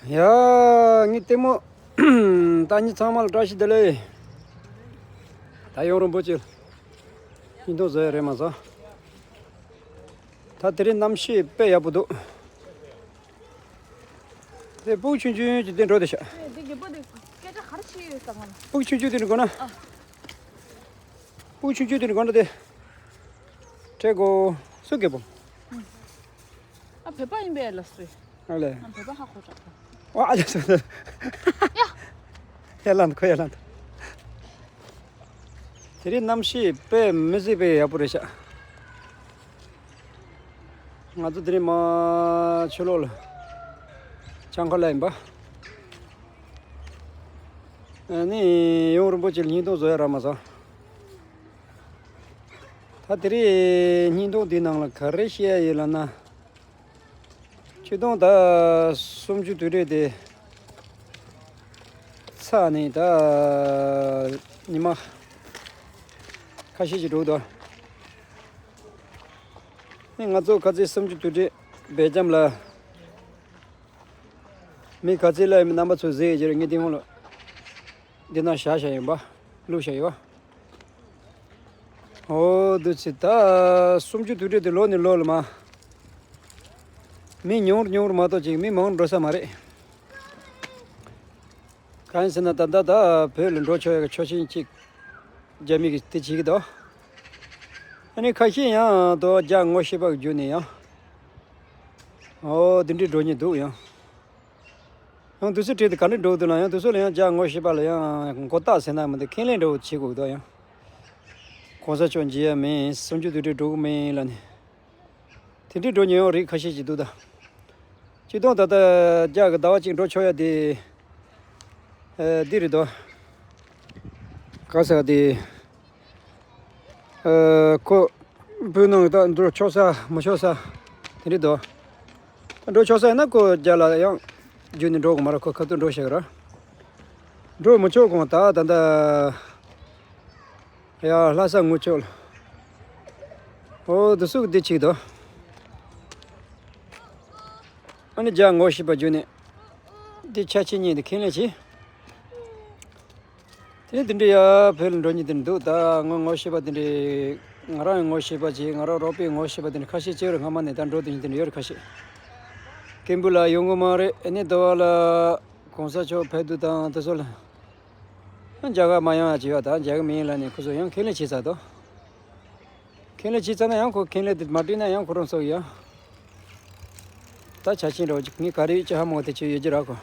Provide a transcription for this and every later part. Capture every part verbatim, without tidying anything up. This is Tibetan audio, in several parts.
ཡ། ངའི་ལྟད་མོ། ད་ཉིད་ཚང་མ་ལ་བཀྲ་ཤིས་བདེ་ལེགས། ད་ཡུམ་རིན་པོ་ཆེ་ལ་སྙིང་སྟོབས་བཟོ་ཡ་རེད་མ་ཟ། ད་དེ་རིང་གནམ་གཤིས་དཔེ་ཡག་པོ་འདུག་དེ་སྤུ་གུ་ཆུང་ཆུང་གི་དེ་འགྲོ་དེ་ཤག་འདི་རྒད་པོ་དེ་སྐད་ཆ་ག་རེ་བཤད་ཡོད་ས་ག་ལ། སྤུ་གུ་ཆུང་ཆུང་དེ་ནི་དགོས་ན། ཨ། སྤུ་གུ་ཆུང་ཆུང་དེ་ནི་དགོས་ན་དེ། དྲེད་དགོས། སུ་རྒད་པོ། ཨ། བོད་པ་ཡིན་པས་ལ་སུས། ཨ་ལས། ཨ། བོད་པ་ཧ་གོ་ཆོག་ཨ་ལས་སོ། ཡ། ཡ་ལན་ཁོ་ཡ་ལན། དེ་རིང་གནམ་གཤིས་དཔེ་མི་སྲིད་པའི་ཡག་པོ་རེད་ཤག་ང་ཚོ་དེ་རིང་མ་ཕྱི་ལོགས་ལ་ལྕང་ཁ་ལ་ཡིན་པ། ཨ་ནི་ཡུམ་རིན་པོ་ཆེ་ལ་སྙིང་སྟོབས་བཟོ་ཡ་རག་མ་སོང་། ད་དེ་རིང་སྙིང་སྟོབས་འདིའི་ནང་ལ་ག་རེ་བཤད་ཡ་ཡོད་ལབ་ན། ཆིག་སྟོང་དང་སུམ་ཅུ་དུས་དྲན་དེ་ཚར་ནས་ད་ཉི་མ་ཁ་ཤས་ཤིག་འགྲོ་གི་འདུག་ནི་ང་ཚོ་ཁ་རྩང་སུམ་ཅུ་དུས་དྲན་སྦེལ་ཇམ་ལ་མི་ཁ་རྩང་ལ་ཡིན་རྣམ་པ་ཚོ་གཟིགས་ཡོད་ཀྱི་རེད། ངས་དེ་སྔོན་ལ་འདི་ན་བཞག་བཞག་ཡིན་པ། བླུགས་བཞག་ཡོད། ཨོ་འདུག་སེ་ད་སུམ་ཅུ་དུས་དྲན་དེ་ལོ་ནས་ལོ་ལ་མ། མི་ཉུང་རུ་ཉུང་རུ་མ་གཏོགས་ཅིག་མི་མང་རུ་འགྲོ་ས་མ་རེད། གང་ཡིན་ཟེར་ན་ད་ལྟ་ད་བོད་ལ་འགྲོ་ཆོག་ཡག་གི་ཆོག་མཆན་ཅིག་རྒྱ་མི་གིས་དེ་བྱེད་ཀྱི་འདུག་ཨ་ནི་ཁ་ཤས་ཡང་དོ་རྒྱ་ངོ་ཤེས་པ་གི་བརྒྱུད་ནས་ཡང་། ཨོ་དེ་འདྲའི་འགྲོ་མཁན་འདུག་ཡང་། ཡང་དུས་ཚོད་བྲིས་ཏེ་ག་འདྲ་འགྲོ་འདུག་ན་ཡང་དུས་ཚོད་ལ་ཡང་རྒྱ་ངོ་ཤེས་པ་ལ་ཡང་མགོ་བཏགས་ཟེར་ན་མི་འདུག་མཁས་ལེན་འདྲ་བོ་བྱེད་དགོས་འདུག་ཡང་། གོང་ས་མཆོག་མཇལ་ཡ་མེད། སུམ་ཅུ་དུས་དྲན་འགྲོ་གི་མེད་ལབ་ནས། དེ་འདྲའི་འགྲོ་མཁན་ཡང་རིགས་ཁ་ཤས་ཅིག་འདུག་ད། སྤྱིར་བཏང་ད་ལྟ་རྒྱ་གི་ཟླ་བ་གཅིག་འགྲོ་ཆོག་ཡ་དེ། ཨ། འདི་རེད་དོ། ག་ཟེར་དེ། ཨ། ཁོ་བོད་ནང་ད་འགྲོ་ཆོག་ས་མི་ཆོག་ས་དེ་འདྲ་འདུག་ད་འགྲོ་ཆོག་ས་ཡིན་ན་ཁོ་རྒྱ་ལ་ཡང་རྒྱུགས་ནས་འགྲོ་དགོས་མ་རེད། ཁོ་ཁ་ཐུག་འགྲོ་ཤེས་ཀྱི་རེད། འགྲོ་མི་ཆོག་གོང་ད་ད་ད་ཡ་ལྷ་ས་ངུ་ཆོག་ལ། ཨོ་དེ་སུ་གི་འདི་ཅིག་འདུག་ཨ་ནི་རྒྱ་ངོ་ཤེས་པ་བརྒྱུད་ནས་འདི་ཆ་ཆེ་ཉིད་འདི་ཁས་ལེན་བྱེད། དེ་ནས་དེ་འདྲའི་ཡ་བོད་ལ་འགྲོ་མཁན་དེ་འདྲ་འདུག་ད་ངོ་ངོ་ཤེས་པ་དེ་འདྲའི་ང་རང་ཡང་ངོ་ཤེས་པ་བྱས། ང་རང་རོགས་པས་ངོ་ཤེས་པ་དེ་འདྲ་ཁ་ཤས་ཅིག་རེད། སྔ་མ་ནས་ད་འགྲོ་དེ་ཉིན་དེ་འདྲ་ཡོད་རེད་ཁ་ཤས། སྐད་འབོད་ལ་ཡོང་གི་མ་རེད། ཨ་ནི་དེ་བ་ལ་གོང་ས་མཆོག་ཕེབས་དུས་དང་དེ་ཚོ་ལ་རྒྱ་གར་མ་ཡོང་ཡ་བྱས་ཡོད། ད་རྒྱ་གར་མི་ཡིན་ལབ་ནས་ཁོ་ཚོ་ཡང་ཁས་ལེན་བྱས་ཚར་འདུག་ཁས་ལེན་བྱས་ཚར་ན་ཡང་ཁོ་ཁས་ལེན་དེ་མ་འགྲིག་ན་ཡང་ཁོ་རང་ཚོ་ཡང་ད་ཆ་ཤས་འདྲ་བོ་ཅིག་ངས་ག་རེ་ཅི་ཧ་མ་གོ་དེ་ཅི་ཡོད་ཀྱི་ར་ཁོ།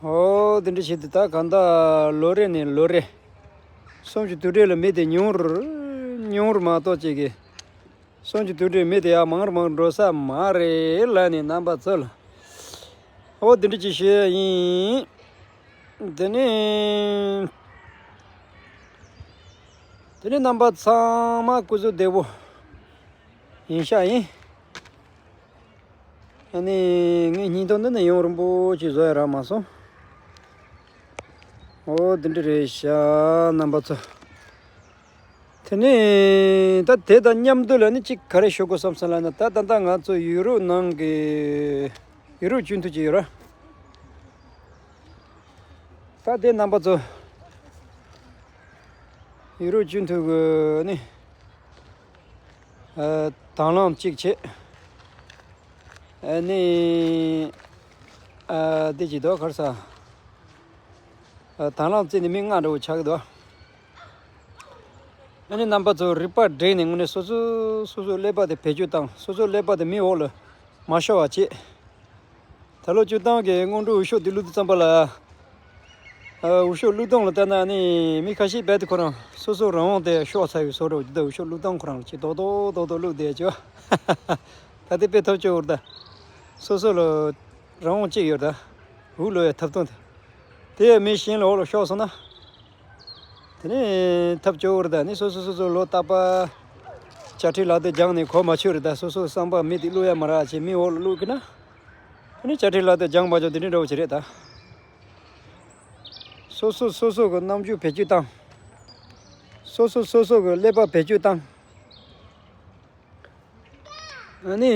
ཨོ་དེ་འདྲ་བྱེད་དུས་ད་གང་ལྟར་ལོ་རེ་ནས་ལོ་རེ་སུམ་ཅུ་དུས་དྲན་ལ་མི་དེ་ཉུང་རུ་ཉུང་རུ་མ་གཏོགས་ཅིག་གི་སུམ་ཅུ་དུས་དྲན་མི་དེ་ཡང་མང་རུ་མང་རུ་འགྲོ་ས་མ་རེད་ལབ་ནས་རྣམ་པ་ཚོ་ལ་ཨོ་དེ་འདྲ་ཅིག་ཞུ་ཡ་ཡིན། དེ་ནས་དེ་ནས་རྣམ་པ་ཚང་མ་སྐུ་གཟུགས་བདེ་པོ་ཡིན་ཤག་ཡིན། ཨ་ནི་ངའི་སྙིང་སྟོབས་འདི་ནི་ཡུམ་རིན་པོ་ཆེ་བཟོ་ཡ་རག་མ་སོང་། ཨོ་འདི་འདྲ་རེད་ཤག་རྣམ་པ་ཚོ། དེ་ནས་ད་དེ་དང་མཉམ་དུ་ལ་ནི་གཅིག་ག་རེ་ཞུ་དགོས་བསམ་སོང་ལབ་ན། ད་ད་ལྟ་ང་ཚོ་ཡུ་རོབ་ནང་གི་ཡུ་རོབ་སྤྱི་འཐུས་ཅིག་ཡོད་ར། ད་དེ་རྣམ་པ་ཚོ་ཡུ་རོབ་སྤྱི་འཐུས་ཀྱི་ནི་ཨ་དང་བླངས་གཅིག་བྱས། ཨ་ནི་ཨ་དེ་ཅིག་དོ་གར་ས་ཨ་དང་བླངས་བརྩིས་ནས་མི་ལྔ་འདྲ་བོ་ཆགས་ཀྱི་འདུག་ཨ་ནི་རྣམ་པ་ཚོ་རིག་པ་བསྒྲིམས་ནས་དངོས་གནས་སོ་སོ་སོ་སོའི་ཀླད་པ་དེ་བེད་སྤྱོད་བཏང་། སོ་སོའི་ཀླད་པ་དེ་མི་འོག་ལ་མ་ཤོར་བ་བྱེད། ད་ལོ་བཅུ་ཐམ་གྱི་སྔོན་འགྲོའི་འོས་ཤོག་འདི་བླུགས་དུས་ཙམ་པ་ལ། ཨ་འོས་ཤོག་བླུགས་སྟངས་ལ་ལྟ་ན་ནི་མི་ཁ་ཤས་རྦད་དེ་ཁོ་རང་སོ་སོ་རང་དབང་དེ་ཤོར་ཚར་བའི་བཟོ་འདྲ་བོ་འདུག་འོས་ཤོག་བླུགས་སྟངས་ཁོ་རང་ལ་ཅིག་རྡོག་རྡོག་རྡོག་རྡོག་བླུགས་བསྡད་ཅོ། ད་དེ་དཔེ་ཐབས་སྐྱོ་བོ་རེད་ད། སོ་སོ་ལ་རང་དབང་གཅིག་ཡོད་ད། འོས་བླུགས་ཡ་ཐབས་སྟངས་དེ། དེ་ཡང་མི་གཞན་ལ་འོག་ལ་ཤོར་སོང་ན། དེ་ནས་ཐབས་སྐྱོ་བོ་རེད་ད། ནི་སོ་སོ་སོ་སོ་ལོ་རྟག་པར་དཔྱ་ཁྲལ་ལག་དེབ་སྦྱངས་ནས་གོ་མ་ཆོད་རེད་ད། སོ་སོའི་བསམ་པ་མི་དེ་བླུགས་ཡ་མ་རག་ཅེས་མི་འོག་ལ་བླུགས་ཀྱི་ན། དེ་ནས་དཔྱ་ཁྲལ་ལག་དེབ་སྦྱངས་མ་ཆོག་དེ་འདྲ་འདྲ་བོ་ཅིག་རེད་ད། སོ་སོ་སོ་སོ་གི་རྣམ་འགྱུར་བེད་སྤྱོད་བཏང་། སོ་སོ་སོ་སོ་གི་ཀླད་པ་བེད་སྤྱོད་བཏང་། ཨ་ནི་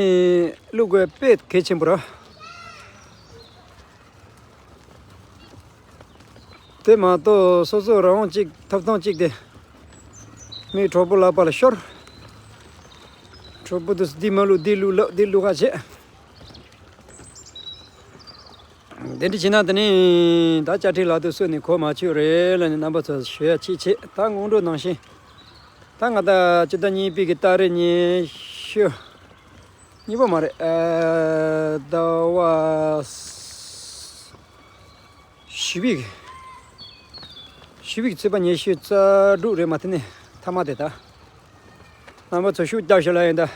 བླུགས་དགོས་དཔེ་གལ་ཆེན་པོ་རེད། དེ་མ་གཏོགས་སོ་སོ་རང་དབང་གཅིག་ཐོབ་ཐང་གཅིག་དེ། མི་གྲོགས་པོ་ལག་པ་ལ་ཤོར། གྲོགས་པོ་དེ་འདི་མ་བླུག་འདི་བླུག་ལབ་འདི་བླུག་ག་བྱེད། དེ་འདྲ་བྱས་ན་དེ་ནི་ད་དཔྱ་ཁྲལ་ལག་ཏུ་གསོལ་ནས་གོ་མ་ཆོད་རེད་ལབ་ནས་རྣམ་པ་ཚོ་ཞུ་ཡ་ཅིག་བྱེད། ད་སྔོན་འགྲོ་ནང་བཞིན། ད་ང་ད་སྤྱི་ཟླ་གཉིས་པའི་གི་ཏ་རིག་ཉི་ཤུ། གཉིས་པ་མ་རེད། ཨ། ཟླ་བ་བཞི་པའི་གི། བཞི་པའི་གི་ཚེས་པ་ཉི་ཤུ་རྩ་དྲུག་རེད་མ། དེ་ནས་མཐའ་མ་དེ་ད། རྣམ་པ་ཚོ་ཤུགས་རྒྱབ་ཤོག་ལབ་ཡིན་ད།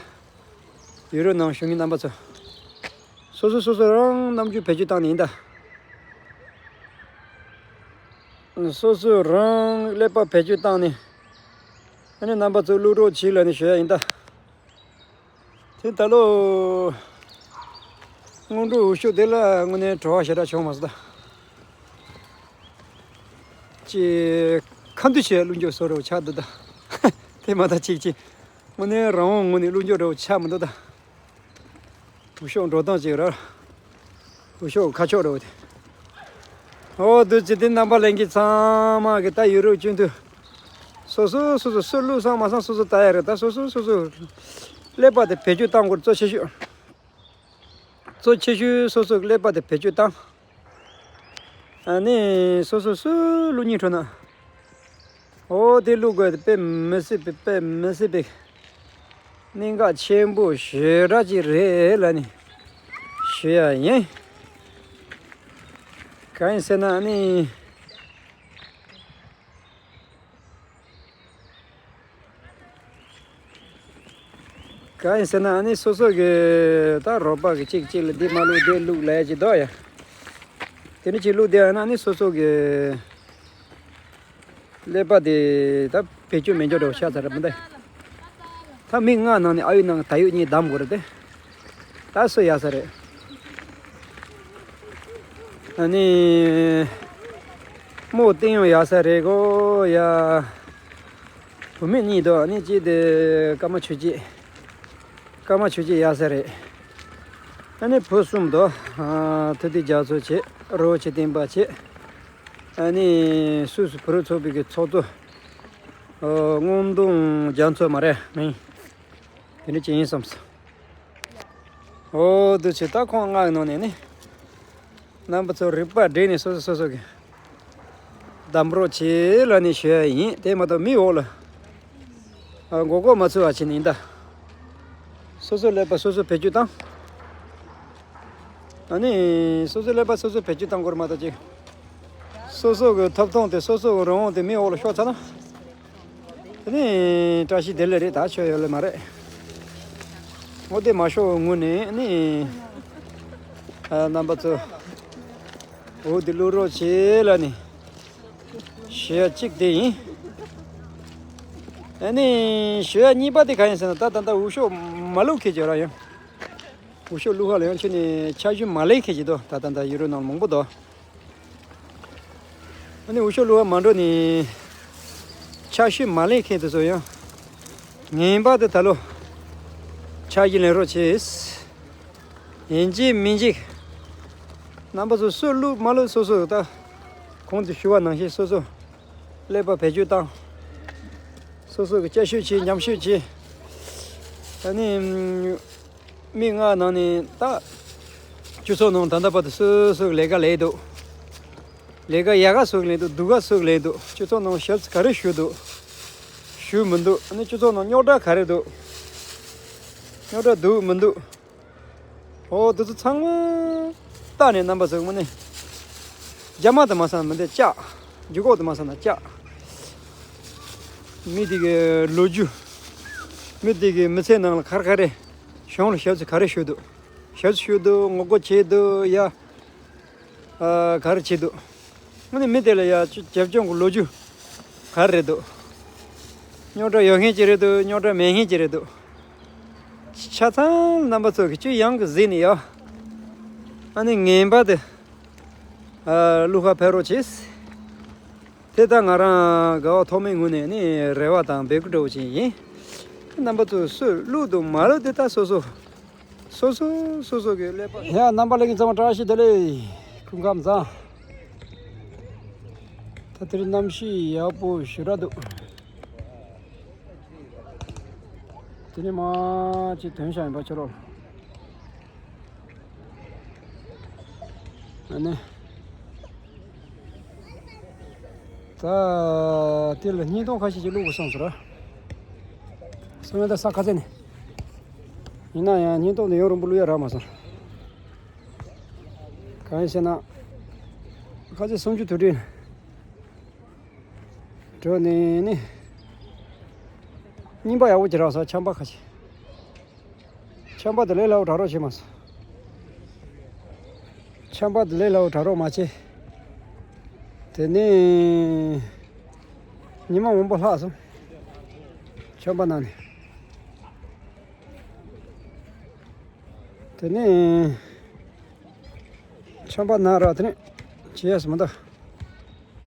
ཡུ་རོབ་ནང་བཞུགས་མཁན་རྣམ་པ་ཚོ། སོ་སོ་སོ་སོ་རང་རྣམ་འགྱུར་བེད་སྤྱོད་བཏང་ནས་ཡིན་ད། སོ་སོ་རང་ཀླད་པ་བེད་སྤྱོད་བཏང་ནས། ཨ་ནི་རྣམ་པ་ཚོ་བླུག་རོགས་བྱེད་ལབ་ནས་ཞུ་ཡ་ཡིན་ད། དེ་ད་ལོ། སྔོན་འགྲོ་འོས་ཤོག་དེ་ལ་དངོས་གནས་བྲོ་བ་ཞེ་དྲག་བྱུང་མ་སོང་ད། ཅེས་ཁ་འདུ་བྱས་བླུག་འགྱོ་བཟོ་འདྲ་བོ་ཆགས་འདུག་ད། དེ་མ་ད་ཅིག་ཅིག་དངོས་གནས་རང་དབང་ངོས་ནས་བླུག་འགྱོ་འདྲ་བོ་ཆགས་མི་འདུག་ད། འོས་ཤོག་འགྲོ་སྟངས་ཅིག་ར། འོས་ཤོག་ཁ་ཕྱོགས་འདྲ་བོ་དེ། ཨོ་འདུག་སེ་དེ་རྣམ་པ་ལྷན་རྒྱས་ཚང་མ་གི་ད་ཡུ་རོབ་སྤྱི་འཐུས། སོ་སོ་སོ་སོ་སུ་བླུག་སོང་མ་སོང་སོ་སོ་ལྟ་ཡ་རེད། ད་སོ་སོ་སོ་སོ་ཀླད་པ་དེ་བེད་སྤྱོད་བཏང་དགོས་གཙོ་ཆེ་ཤོས། གཙོ་ཆེ་ཤོས་སོ་སོ་ཀླད་པ་དེ་བེད་སྤྱོད་བཏང་། ཨ་ནི་སོ་སོ་སུ་བླུག་སྙིང་བྲོ་ན། ཨོ་དེ་བླུག་དགོས་དེ་དཔེ་མི་སྲིད་པའི་དཔེ་མི་སྲིད་པའི་གནད་འགག་ཆེན་པོ་ཞེ་དྲག་ཅིག་རེད་ལབ་ནས་ཞུ་ཡ་ཡིན། གང་ཡིན་ཟེར་ན་ཨ་ནི། གང་ཡིན་ཟེར་ན་ཨ་ནི་སོ་སོ་གི་ད་རོགས་པ་གི་གཅིག་གཅིག་ལ་འདི་མ་བླུག་འདི་བླུག་ལབ་ཡ་ཅིག་འདུག་ཡ། དེ་ནི་གཅིག་བླུག་བསྡད་ཡ་ན་ཨ་ནི་སོ་སོ་གི་ཀླད་པ་དེ་ད་བེད་སྤྱོད་མེད་འཇོག་འདྲ་བོ་ཆགས་ཚར་རེད་མི་འདུག་ད་མི་ལྔ་ནང་ནས་ཨ་ཡོད་ནང་ད་ཡོད་གཉིས་བདམས་དགོས་རེད་དེ། ད་སུ་ཡག་ས་རེད། ཨ་ནི། རྨོ་བསྟན་ཡང་ཡག་ས་རེད་གོ་ཡ། བུད་མེད་གཉིས་འདུག་ཨ་ནི་གཅིག་དེ་ཀརྨ་ཆོས་སྐྱིད། ཀརྨ་ཆོས་སྐྱིད་ཡག་ས་རེད། ཨ་ནི་བུ་གསུམ་འདུག་ཨ། ཐུབ་བསྟན་རྒྱ་མཚོ་བྱས། རི་བོ་ཆེ་བསྟན་པ་བྱས། ཨ་ནི་སུད་སི་བོད་རིགས་ཚོགས་པའི་གི་ཚོགས་གཙོ། ཨོ། སྔོན་ཐོན་རྒྱ་མཚོ་མ་རེད་མིན། དེ་འདྲ་ཅིག་ཡིན་བསམས། ཨོ་འདུག་སེ་ད་ཁོང་ལྔ་གི་ནང་ནས་ནི། རྣམ་པ་ཚོ་རིག་པ་སྒྲིལ་ནས་སོ་སོ་སོ་སོ་གི་གདམ་རོགས་བྱེད་ལབ་ནས་ཞུ་ཡ་ཡིན། དེ་མ་གཏོགས་མི་འོག་ལ་ཨ་མགོ་སྐོར་མ་ཚུད་པ་བྱེད་ནི་ཡིན་ད། སོ་སོའི་ཀླད་པ་སོ་སོས་བེད་སྤྱོད་བཏང་། ཨ་ནི་སོ་སོའི་ཀླད་པ་སོ་སོས་བེད་སྤྱོད་བཏང་དགོས་རེད་མ་གཏོགས་ཅིག་སོ་སོ་གི་ཐོབ་ཐང་དེ་སོ་སོ་གི་རང་དབང་དེ་མི་འོག་ལ་ཤོར་ཚར་ན། དེ་ནི་བཀྲ་ཤིས་བདེ་ལེགས་རེད། ད་ཆོ་ཡོད་ལེ་མ་རེད། འོ་དེ་མ་ཤོར་བའི་ངོས་ནས་ནི་ཨ་རྣམ་པ་ཚོ་འོ་དེ་བླུག་རོགས་བྱེད་ལབ་ནས་ཞུ་ཡ་གཅིག་དེ་ཡིན། ཨ་ནི་ཞུ་ཡ་གཉིས་པ་དེ་ག་ཡིན་ཟེར་ན། ད་ད་ད་འོས་ཤོག་མ་བླུག་མཁན་ཅིག་རང་ཡང་། འོས་ཤོག་བླུག་ཧ་ལ་ཡང་ཁྱོད་ནི་ཆ་ཞུ་མ་ལེན་མཁན་ཅིག་འདུག་ད་ད་ད་ཡུ་རོབ་ནང་མང་པོ་འདུག་ཨ་ནི་འོས་ཤོག་བླུག་པ་མ་འགྲོ་ནི་ཆ་ཞུ་མ་ལེན་མཁན་དེ་ཚོ་ཡང་ངན་པ་དེ་ད་ལོ་ཆ་ཞུ་ལེན་རོགས་བྱེད། ཡིན་གཅིག་མིན་གཅིག་རྣམ་པ་ཚོ་སུ་བླུག་མ་བླུག་སོ་སོ་ད་གོང་དུ་ཞུ་བ་ནང་བཞིན་སོ་སོ་ཀླད་པ་བེད་སྤྱོད་བཏང་། སོ་སོ་གི་དཔྱད་ཞིབ་བྱེད། ཉམས་ཞིབ་བྱེད། ཨ་ནི། མི་ལྔ་ནང་ནས་ད། སྤྱི་ཚོགས་ནང་ད་ལྟ་བར་དུ་སོ་སོ་གི་ལས་ཀ་ལས་འདུག་ལས་ཀ་ཡག་ག་སོ་གི་ལས་འདུག་སྡུག་ག་སོ་གི་ལས་འདུག་སྤྱི་ཚོགས་ནང་ཞབས་ཕྱི་ག་རེ་ཞུ་འདུག་ཞུ་མི་འདུག་ཨ་ནི་སྤྱི་ཚོགས་ནང་རྙོག་དྲ་ག་རེ་འདུག་རྙོག་དྲ་འདུག་མི་འདུག་ཨོ་དེ་ཚོ་ཚང་མ་ལྟ་ནས་རྣམ་པ་ཚོ་དངོས་གནས་རྒྱ་མ་དུ་མ་སང་མི་འདི་ལྕགས། རྒྱུ་གོག་དུ་མ་སང་ན་ལྕགས། མི་དེ་གི་ལོ་རྒྱུས། མི་དེ་གི་མི་ཚེ་ནང་ལ་ག་རེ་ག་རེ། གཞུང་ལ་ཞབས་ཕྱི་ག་རེ་ཞུ་འདུག་ཞབས་ཕྱི་ཞུ་འདུག་ངོ་རྒོལ་བྱེད་འདུག་ཡ། ཨ། ག་རེ་བྱེད་འདུག་ཨ་ནི་མི་དེ་ལ་ཡ་ཅི་རྒྱབ་ལྗོངས་ཀྱི་ལོ་རྒྱུས་ག་རེ་རེད་འདུག་རྙོག་དྲ་ཡོད་མཁན་ཅིག་རེད་འདུག་རྙོག་དྲ་མེད་མཁན་ཅིག་རེད་འདུག་ཆ་ཚང་རྣམ་པ་ཚོ་གི་ཅི་ཡང་གི་གཟིགས་ནས་ཡ། ཨ་ནི་ངན་པ་དེ། ཨ། བླུག་ག་ཕེབས་རོགས་བྱེད། དེ་ལྟར་ང་རང་དགའ་བ་ཐོག་མའི་ངོས་ནས་ནི་རེ་བ་དང་འབོད་སྐུལ་འདྲ་བོ་ཅིག་ཡིན། རྣམ་པ་ཚོས་སུས་བླུག་འདུག་མ་བླུག་དེ་ད་སོ་སོ། སོ་སོ་སོ་སོ་གི་ཀླད་པ། ཡ་རྣམ་པ་ལྷན་རྒྱས་ཚང་མ་བཀྲ་ཤིས་བདེ་ལེགས། སྐུ་ཁམས་བཟང་། ད་དེར་གནམ་གཤིས་ཡག་པོ་ཞེ་དྲག་འདུག་དེ་ནས་མར་ཅིག་ཐོན་བཞག་ཡིན་པ་ཕྱི་ལོགས་ལ། ཨ་ནི། ད་དེ་ལ་བརྙན་ཐུང་ཁ་ཤས་ཅིག་བླུག་དགོས་བསམ་སོང་ར། སོང་ཡ་ད་ས་ཁ་ཚ་ནས། ཡིན་ན་ཡང་བརྙན་ཐུང་དེ་ཡང་རིང་པོ་བླུག་ཡ་རག་མ་སོང་། གང་ཡིན་ཟེར་ན། ཁ་ཆེ་སུམ་ཅུ་དུས་དྲན། འགྲོ་ནས་ནི། རྙིང་པ་ཡག་པོ་ཅིག་རག་སོང་། ཆམ་པ་ཁ་ཆེ། ཆམ་པ་དེ་ལས་སླ་བོ་དྲག་རོགས་བྱེད་མ་སོང་། ཆམ་པ་དེ་ལས་སླ་བོ་དྲག་རོགས་མ་བྱེད། དེ་ནས། ཉི་མ་མང་པོ་ལྷག་སོང་། ཆམ་པ་ནང་ནས། དེ་ནས། ཆམ་པ་ན་ར་དེ་ནས་བྱེད་ཡས་མི་འདུག